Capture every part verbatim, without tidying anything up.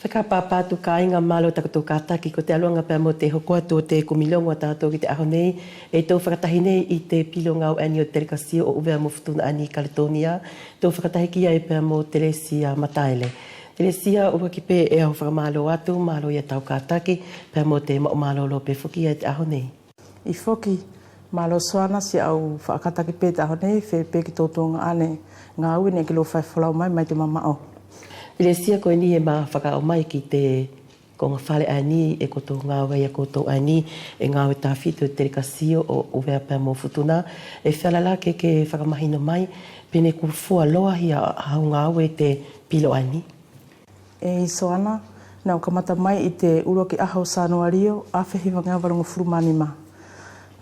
Fakapapau atu kāiga, mālō takotou kātaki. Ko te ʻaluʻaga pea mo te hoko atu ʻo te kumi logo ʻa tātou ki te ʻaho nei, ʻe tou fakatahi nei ʻi te pilo gāue ʻaeni ʻo te telekasio ʻo ʻUvea mo Futuna ʻaeni ʻi Kaletonia. Tou fakatahi ki ai pea mo Telesia Mataele. Telesia, ʻuluaki pē ʻe au fakamālō atu, mālō ia tau kātaki pea mo te maʻu mālōlō pē foki ia ʻi te ʻaho nei. ʻIo foki, mālō Soana, siʻau faʻa kātaki pē ʻi te ʻaho nei, feia pē ki tou tuagaʻane gāue neʻe ke lua fai folau mai mai te mamaʻo. Telesia, ko ʻeni ʻe ma fakaʻau mai ki te koga fale ʻaeni ʻe kotou gāue ai ʻa koutou ʻaeni, ʻe gāue tāfito ʻi te telekasio ʻo ʻUvea pea mo Futuna. ʻE feala la ke ke fakamahino mai pe neʻe kua fualoa ia hau gāue ʻi te pilo ʻaeni? ʻEi Soana, neʻe au kamata mai ʻi te ʻuluaki ʻaho ʻo Sanualio, afe hiva geau valugofulu ma nima.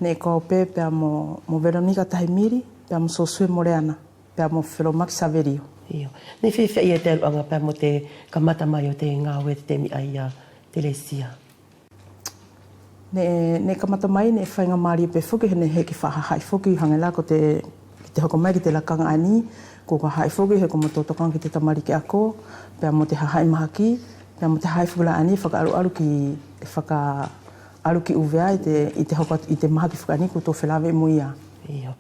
Neʻe ko au pē pea mo, mo Veronika Tahimili, pea mo Sosue Moleana, pea mo Felomaki Savelio. Io. Neʻe feafeaʻi ia te ʻaluʻaga pea mo te kamata mai ʻo te gāue ʻi te temi ʻaia, Telesia? Neʻe, neʻe kamata mai neʻe faigamālie pē foki, he neʻe heʻeki faʻa hahaʻi foki, hage la ko te, ki te hoko mai ki te lakaga ʻaeni, kua hahaʻi foki he ko matou tokaga ki te tamaliki ako, pea mo te hahaʻi mahaki, pea mo te hahaʻi foki la ʻaeni fakaʻaluʻalu ki, fakaʻalu ki ʻUvea ʻi te, ʻi te hoko atu ʻi te mahaki foki ʻaeni kua tou felaveʻi mo ia. Io.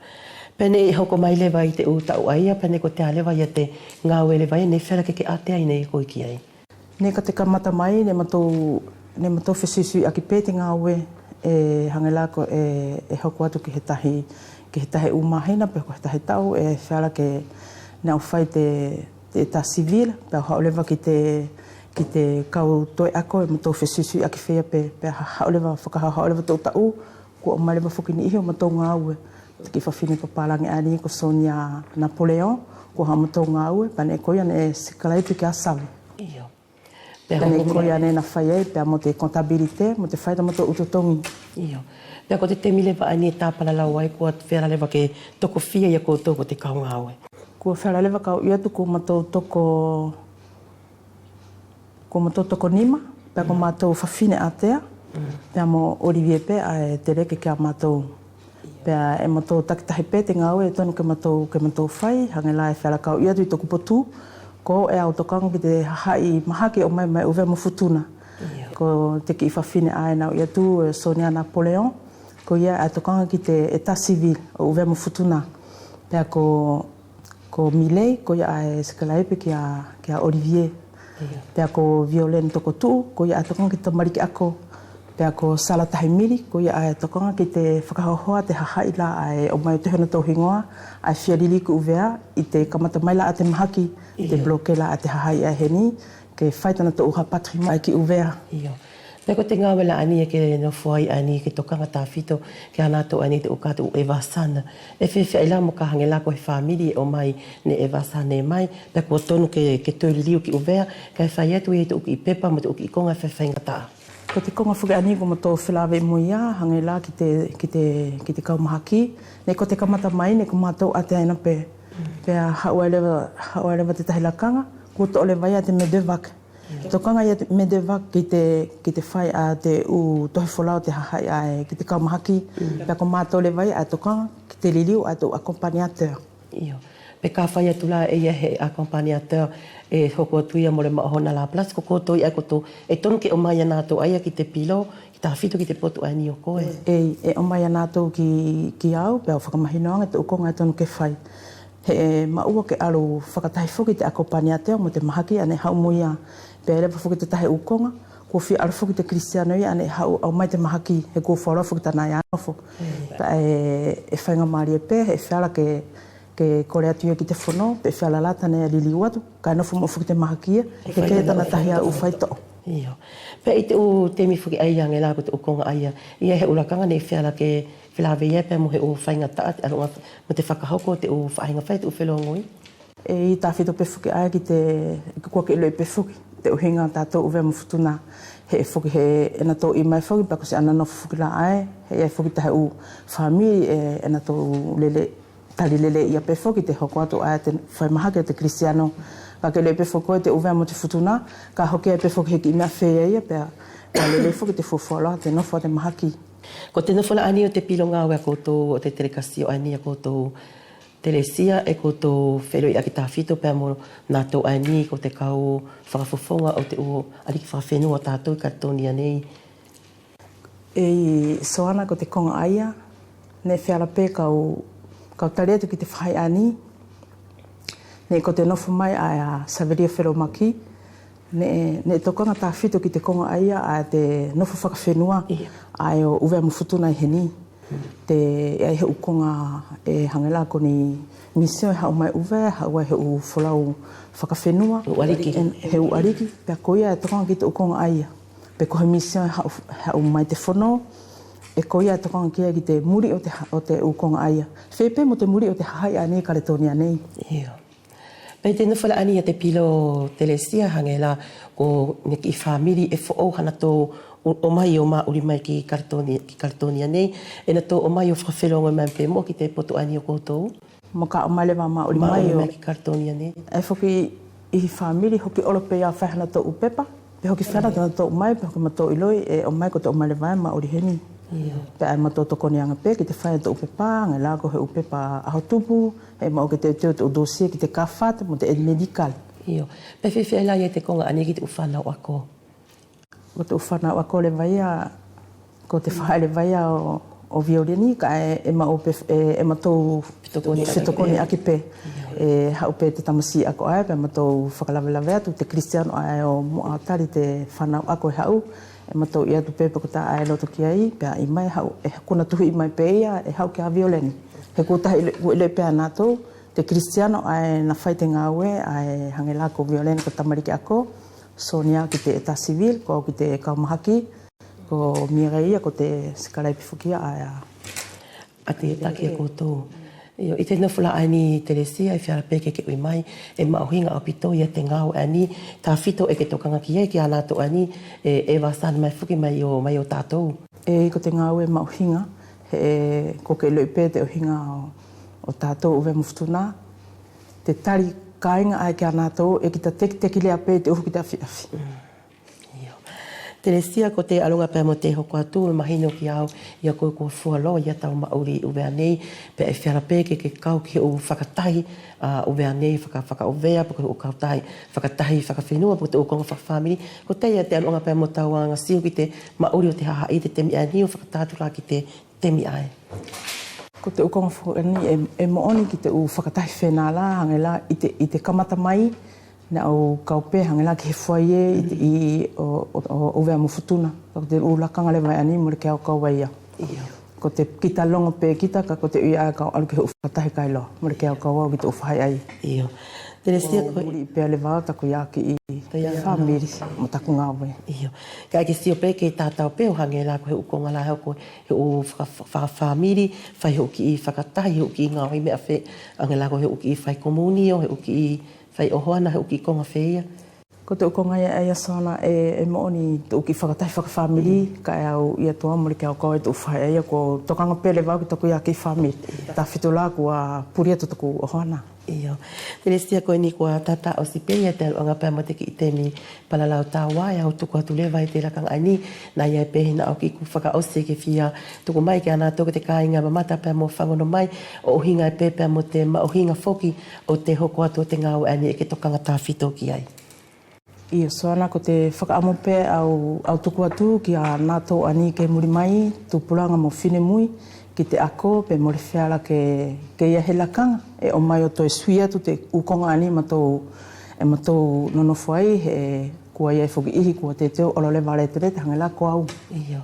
Pea neʻe hoko mai leva ʻi te ʻu taʻu ʻaia, pea neʻe ko te ʻa leva ia te gāue leva ia neʻe feala ke ke ʻatea ai neʻe koe ki ai? Neʻe ko te kamata mai, neʻe matou, neʻe matou fesuisuiʻaki pē te gāue, ʻe hage la ko ʻe, ʻe hoko atu ki he tahi, ki he tahi ʻu mahina, pe ko he tahi taʻu, ʻe feala ke neʻe au fai te, te état civil, pea au haʻu leva ki te, ki te kau toe ako, ʻe matou fesuisuiʻaki feia pē, pea ha-, haʻu leva, fakahaʻu, haʻu leva tou taʻu, kua ʻomai leva foki ni ʻihi ʻo matou gāue. Te kiʻi fafine papalagi ʻaeni ko Sonia Napoleon, kua haʻu matou gāue, pea neʻe ko ia neʻe sikalaipe kia Save. Io. Pea neʻe ko ia neʻe na fai ai, pea mo te comptabilité, mo te fai tamatou ʻu totogi. Io. Pea ko te temi leva ʻaeni ʻe ta palalau ai, kua feala leva ke tokofia ia koutou ko te kau gāue? Kua feala leva kau ui atu ko matou toko, ko matou toko nima, pea ko matou fafine ʻatea, pea mo Olivier pē ʻae ʻe teleke kia matou. Pea ʻe matou takitahi pē te gāue ʻe tonu ke matou, ke matou fai, hage la ʻe feala kau ui atu ʻi toku potu, ko au ʻe au tokaga ki te hahaʻi mahaki ʻe ʻomai mai ʻUvea mo Futuna. Io. Ko te kiʻi fafine ʻae neʻe au ui atu, ʻe Sonia Napoleon, ko ia ʻae ʻe tokaga ki te état civil ʻo ʻUvea mo Futuna. Pea ko Ko Milei, ko ia ʻae sikalaipe kia, kia Olivier. Io. Pea ko Violaine Tokotuʻu, ko ia ʻae tokaga ki te tamaliki ako. Pea ko Sala Tahimili, ko ia ʻae tokaga ki te fakahoahoa te hahaʻi la ʻae ʻomai ʻo tohi ʻonatou higoa, ʻae fia liliu ki ʻUvea, ʻi te kamata mai la ʻa te mahaki, ʻi te bloqué la ʻa te hahaʻi ʻae heni, ke fai tanatou rapatriement ki ʻUvea. Io. Pea ko te gāue la ʻaeni ʻe ke nofo ai ʻaeni ke tokaga tafito kia natou ʻaeni te ʻu kau ʻu Evasana. ʻE feafeaʻi la mo ka hage la ko he famili ʻe ʻomai neʻe Evasana mai, pea kua tonu ke, ke toe liliu ki ʻUvea, kaʻe fai atu ia te ʻu kiʻi pepa mo te ʻu kiʻi koga ʻe faifaigataʻa. Ko te koga foki ʻaeni ko matou felaveʻi mo ia, hage la ki te, ki te, ki te kau mahaki, neʻe ko te kamata mai neʻe ko matou ʻateaina pe. Pea haʻu ai leva, haʻu ai leva te tahi lakaga, kua toʻo leva ia te MEDEVAC. Tokaga ia te MEDEVAC ki te, ki te fai ʻa te ʻu tohi folau ʻo te hahaʻi ʻae ki te kau mahaki. Pea ko matou leva ia ʻae tokaga ki te liliu ʻa te ʻu accompagnateur. Io. Pe ka fai atu la ʻe ia he accompagnateur ʻe hoko atu ia mole maʻu hona la place, ko koutou ia ʻae kotou ʻe tonu ke ʻomai ia natou ʻaia ki te pilo, ki tafito ki te potu ʻaeni ʻo koe. ʻEi, ʻe ʻomai ia natou ki, ki au, pea au fakamahino age te ʻu koga ʻe tonu ke fai. He ʻe maʻua ke alu fakatahi foki te accompagnateur mo te mahaki ʻae neʻe haʻu mo ia. Pea ʻi ai leva foki te tahi ʻu koga, kua fia alu foki te Cristiano ia ʻae neʻe haʻu ʻaumai te mahaki, he kua fualoa foki tana ia nofo. Pea ʻe, ʻe faigamalie pe, he ʻe feala ke, ke kole atu ia ki te fono, pe ʻe feala la tana ia liliu atu, kaʻe nofo mo foki te mahaki ia, he kei tana tahi ia ʻu faitoʻo. Io. Pea ʻi te ʻu temi foki ʻaia age la ko te ʻu koga ʻaia, ia he ʻu lakaga neʻe feala ke felaveʻi ai pea mo he ʻu faigataʻa te ʻaluʻaga mo te fakahoko ʻo te ʻu faʻahiga fai te ʻu felogoi. ʻEi tafito pe foki ʻae ki te, kua ke iloʻi pe foki te ʻuhiga ʻa tatou ʻUvea mo Futuna. He ʻe foki he ʻe natou ʻi mai foki pea ko siʻana nofo foki la ʻae, he ʻe ʻi ai foki tahi ʻu famili ʻe, ʻe natou lele, tali lelei ia pe foki te hoko atu ʻae te fai mahaki ʻa te Cristiano. Kaʻe ke iloʻi pe foki koe te ʻUvea mo te Futuna, ka hoki ai pe foki he kiʻi meʻa feia ia pea, pea lelei foki te fuafua loa te nofo ʻa te mahaki. Ko te nofo la ʻaeni ʻo te pilo gaue ʻa koutou ʻo te telekasio ʻaeni ʻa koutou Telesia, ʻe kotou feʻiloʻiʻaki tafito pea mo natou ʻaeni ko te kau fakafofoga ʻo te ʻu ʻaliki fakafenua ʻo tatou ʻi Kaletonia nei. ʻEi Soana, ko te koga ʻaia, neʻe feala pe kau, kau tali atu ki te faʻahi ʻaeni, neʻe ko te nofo mai ʻaia Savelia Felomaki, neʻe, neʻe tokaga tafito ki te koga ʻaia ʻa te nofo fakafenua ʻae ʻo ʻUvea mo Futuna ʻi heni. Te, ʻe ʻi ai he ʻu koga ʻe hage la ko ni misio ʻe haʻu mai ʻUvea, haʻu ai he ʻu folau fakafenua, he ʻu ʻaliki, pea ko ia ʻe tokaga ki te ʻu koga ʻaia. Pe ko he misio ʻe haʻu, haʻu mai te fono, ʻe ko ia ʻe tokaga ki ai ki te muli ʻo te ha-, ʻo te ʻu koga ʻaia. Feia pe mo te muli ʻo te hahaʻi ʻaeni ʻi Kaletonia nei. Io. Pea ʻi te nofo la ʻaeni ia te pilo Telesia, hage la ko ne kiʻi famili ʻe foʻou hanatou ʻomai ʻo maʻuli mai ki Kaletonia, ki Kaletonia nei, ʻe natou ʻomai ʻo fakafelogoi mai pe mo ki te potu ʻaeni ʻo koutou. Mo ka ʻomai leva maʻuli mai ʻo ki Kaletonia nei. ʻE foki ʻihi famili hoki olo pe ia fai hanatou ʻu pepa, pe hoki fai hanatou ʻomai, pe hoki matou iloʻi ʻe ʻomai ko te ʻomai leva ʻe maʻuli heni. Io. Pea ʻe matou tokoni age pe ki te fai hanatou ʻu pepa, hage la ko he ʻu pepa ʻaho tupu, ʻe maʻu ke teuteu te ʻu dossier ki te CAFAT mo te aide médicale. Io. Pea feafeaʻi la ia te koga ʻaeni ki te ʻu fanau ako? Ko te ʻu fanau ako leva ia, ko te faʻahi leva ia ʻo, ʻo violeni, kaʻe, ʻe maʻu pe, ʻe, ʻe matou fetokoniʻaki pe. ʻE haʻu pe te tamasiʻi ako ʻae, pea matou fakalavelave atu te kilisitiano ʻae ʻo muʻa tali te fanau ako ʻe haʻu, ʻe matou ui atu pe pe ko tā ʻae ʻe loto ki ai, pea ʻi mai haʻu, ʻe kua na tuhiʻi mai pe ia, ʻe haʻu kia violeni. He kua tahi, kua iloʻi pe ʻa natou te kilisitiano ʻae na fai te gaue, ʻae hage la ko violeni ko tamaliki ako, Sonia ki te état civil, ko au ki te kau mahaki, ko Mireia ko te sikalaipe foki ia ʻa te taki ʻa koutou. Io, ʻi te nofo la ʻaeni Telesia, ʻe feala pe ke ke ui mai, ʻe maʻuhiga ʻaupito ia te gaue ʻaeni, tafito ʻe ke tokaga ki ai kia natou ʻaeni, ʻe, ʻe vasa mai foki mai ʻo, mai ʻo tatou. ʻEi, ko te gaue maʻuhiga, he ko ke iloʻi pe te ʻuhiga ʻo, ʻo tatou ʻUvea mo Futuna, te tali kaiga ʻae kia natou, ʻe kita tekiteki lea pe te uhu ki te afiafi. Io. Telesia, ko te ʻaluʻaga pea mo te hoko atu, ʻe mahino kia au ia koe kua fualoa ia tau maʻuli ʻi ʻUvea nei, pea ʻe feala pe ke, ke kau ki he ʻu fakatahi ʻa ʻUvea nei, faka, fakaʻuvea, pe ko he ʻu kautahi fakatahi fakafenua, pe ko te ʻu koga fakafamili. Kotea ia te ʻaluʻaga pea mo tau aga sio ki te maʻuli ʻo te hahaʻi ʻi te temi ʻaeni ʻo fakatau atu la ki te temi ʻae? Ko te ʻu koga foki ʻaeni ʻe, ʻe moʻoni ki te ʻu fakatahi fenua la, hage la ʻi te, ʻi te kamata mai, neʻe au kau pe hage la ki he foyer ʻi te, ʻi ʻo, ʻo, ʻo ʻUvea mo Futuna. Ko te ʻu lakaga leva ʻaeni mole kei au kau ai ia. Io. Ko te kita logo pe kita, kaʻe ko te ui ʻae kau alu ki he ʻu fakatahi kailoa, mole kei au kau au ki te ʻu faʻahi ʻaia. Io. Telesia, ko muli pe leva taku ia kiʻi famili mo taku gaue. Io. Kaʻe ke sio pe ke tatau pe ʻo hage la ko he ʻu koga la he ʻu ko he ʻu faka, faka, fakafamili, fai he ʻu kiʻi fakatahi, he ʻu kiʻi gaue meʻa feia, hage la ko he ʻu kiʻi fai komunio, he ʻu kiʻi fai ʻohoana, he ʻu kiʻi koga feia. Ko te ʻu koga ia ʻaia Soana ʻe, ʻe moʻoni te ʻu kiʻi fakatahi fakafamili, kaʻe au ia toa mole kei au kau ai te ʻu faʻahi ʻaia, ko tokaga pe leva au ki taku ia kiʻi famili. Tafito la kua puli atu taku ʻohoana. Io. Telesia, ko ʻeni kua tata ʻosi pe ia te ʻaluʻaga pea mo te kiʻi temi palalau taua, ʻe au tuku atu leva ʻi te lakaga ʻaeni, naʻa ʻi ai pe hina ʻu kiʻi kua fakaʻosi ʻe ke fia tuku mai kia natou ko te kaiga mamata pea mo fagono mai, ʻo ʻuhiga pe pea mo te maʻuhiga foki ʻo te hoko atu ʻo te gaue ʻaeni ʻe ke tokaga tafito ki ai. Io Soana, ko te fakaʻamu pe au, au tuku atu kia natou ʻaeni ke muli mai, tupulaga mo finemui, ki te ako, pe mole feala ke, ke ʻi ai he lakaga ʻe ʻomai ʻo toe sui atu te ʻu koga ʻaeni matou, ʻe matou nonofo ai, he kua ʻi ai foki ʻihi kua teuteu olo leva ʻo letelete hage la ko au. Io.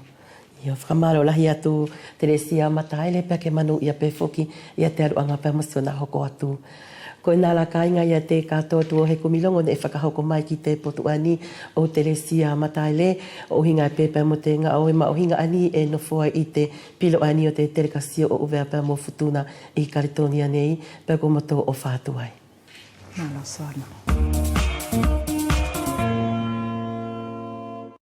Io, fakamalo lahi atu Telesia Mataele, pea ke manuʻia pe foki ia te ʻaluʻaga pea mo siʻona hoko atu. Ko ʻena la kaiga ia te katoa tuʻo he kumi logo neʻe fakahoko mai ki te potu ʻaeni ʻo Telesia Mataele, ʻo ʻuhiga pe pea mo te gaue maʻuhiga ʻaeni ʻe nofo ai ʻi te pilo ʻaeni ʻo te telekasio ʻo ʻUvea pea mo Futuna ʻi Kaletonia nei, pea ko matou ʻofa atu ai. Malo Soana.